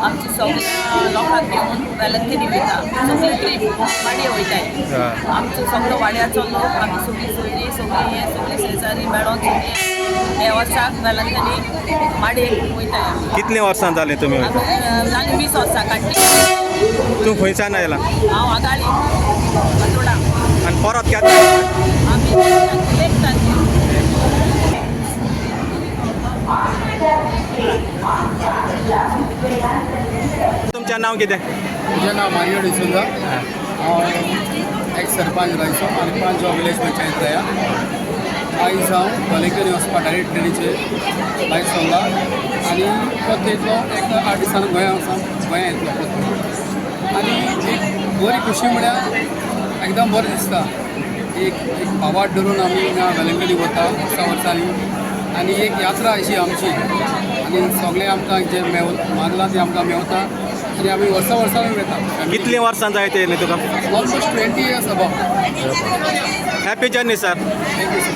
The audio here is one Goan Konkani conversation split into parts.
आमची सगळ्या लोकांक घेवन वेलंकनी वयता. सगळी ट्रीप माडये वयताय. आमचो सगळो वाड्याचो लोक, आमी सगळीं सोयरी, सगळीं हें, सगळीं शेजारी मेळोन सगळीं हे वर्साक वेलंकनी माडयेक वयताय आमी. कितलीं वर्सां जालीं तुमी वयता? आमी जालीं 20 वर्सां कंटिन्यू. तूं खंयच्यान आयला? हांव आगाळी, फातोडा. आनी परत केन्ना? आमी 1 तारखेर. तुमचें नांव कितें? म्हजें नांव मारियो डिसोजा. हांव एक्स सरपंच रायचो आनी पांच विलेज पंचायत राया. आयज हांव वेलंकनी वचपा डायरेक्ट ट्रेनीचेर भायर सरला आनी परत येतलो एक 8 दिसांनी गोंया वचोन गोंया येतलो परत. आनी एक बरी खुशी म्हळ्यार एकदम बरें दिसता, एक एक भावार्थ धरून आमी वेलंकनी वता वर्सा वर्सांनी आनी एक यात्रा अशी आमची आनी सगळें आमकां जें मागलां तें आमकां मेवता आनी आमी वर्सा वर्सा वता. कितलीं वर्सां जायत येयलीं तुका? Almost 20 years above. Happy journey sir. Thank you sir.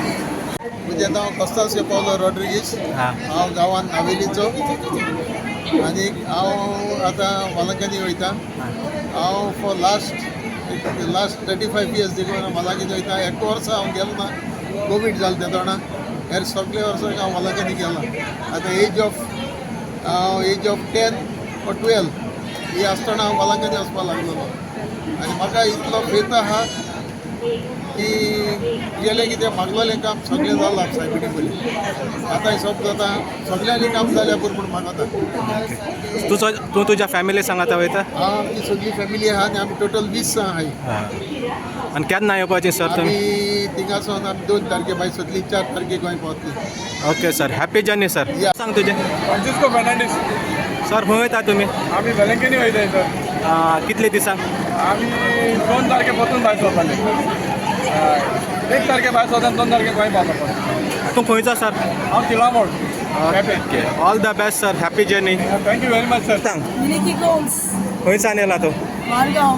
म्हजें नांव कोस्तासियो पावलो रॉड्रिगीस. हांव गांवान नावेलीचो आनी हांव आतां वालांकनी वयता. हांव फॉर लास्ट 35 इयर्स देखून वालांकनी वयता. एक वर्सा हांव गेलो ना, कोवीड जालें तेदोणा. हेर सगळे वर्साक हांव वालांकनी गेला. आतां एज ऑफ 10 or 12 ही आसतना हांव वालांकनी वचपाक लागलेलो आनी म्हाका इतलो फेत आहा की गेलें कितें मागलेलें काम सगळें जालां सायबिणी पयलीं. आतां सोब जाता, सगळ्यांनी काम जाल्यार पुरो म्हूण मागता. तूं तुज्या फॅमिली सांगाता वयता? हांव, आमची सगळी फॅमिली आहा आनी आमी टोटल 20 आहाय. आनी केन्ना येवपाचें सर तुमी? आमी थिंगासून आमी 2 तारखे भायर सरली, 4 तारखे गोंय पावतली. Okay sir, happy journey sir. या. सांग तुजें. फ्रांसिस्को फेर्नांडीस. सर, खंय वयता तुमी? आमी वेलंकनी वयताय सर. कितले दिसांक? आमी 2 तारखे परतून भायर सरताले. हय, 1 तारखे भायर सरता, 2 तारखे गोंय पावता परत. तूं खंयचो सर? हांव तिलामोड, Quepem. Okay, all the best sir, happy journey. Thank you very much sir. सांग. मिनिकी गोम्स. खंयच्यान येयला तूं? मारगांव.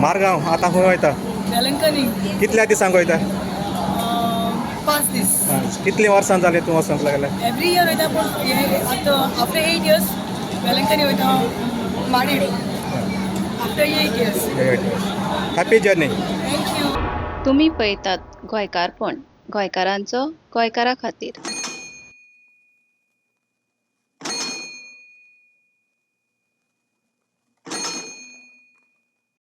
मारगांव. आतां खंय वयता? वेलंकनी. कितल्या दिसांक वयता? 5 दीस. कितलीं वर्सां जालीं तूं वचोंक लागलें? एवरी इयर वयता, पूण हे आतां आफ्टर 8 इयर्स वेलंकनी वयता माडीर, after 8 years. Happy journey. Thank you. तुमी पळयतात गोंयकारपण, गोंयकारांचो गोंयकारा खातीर.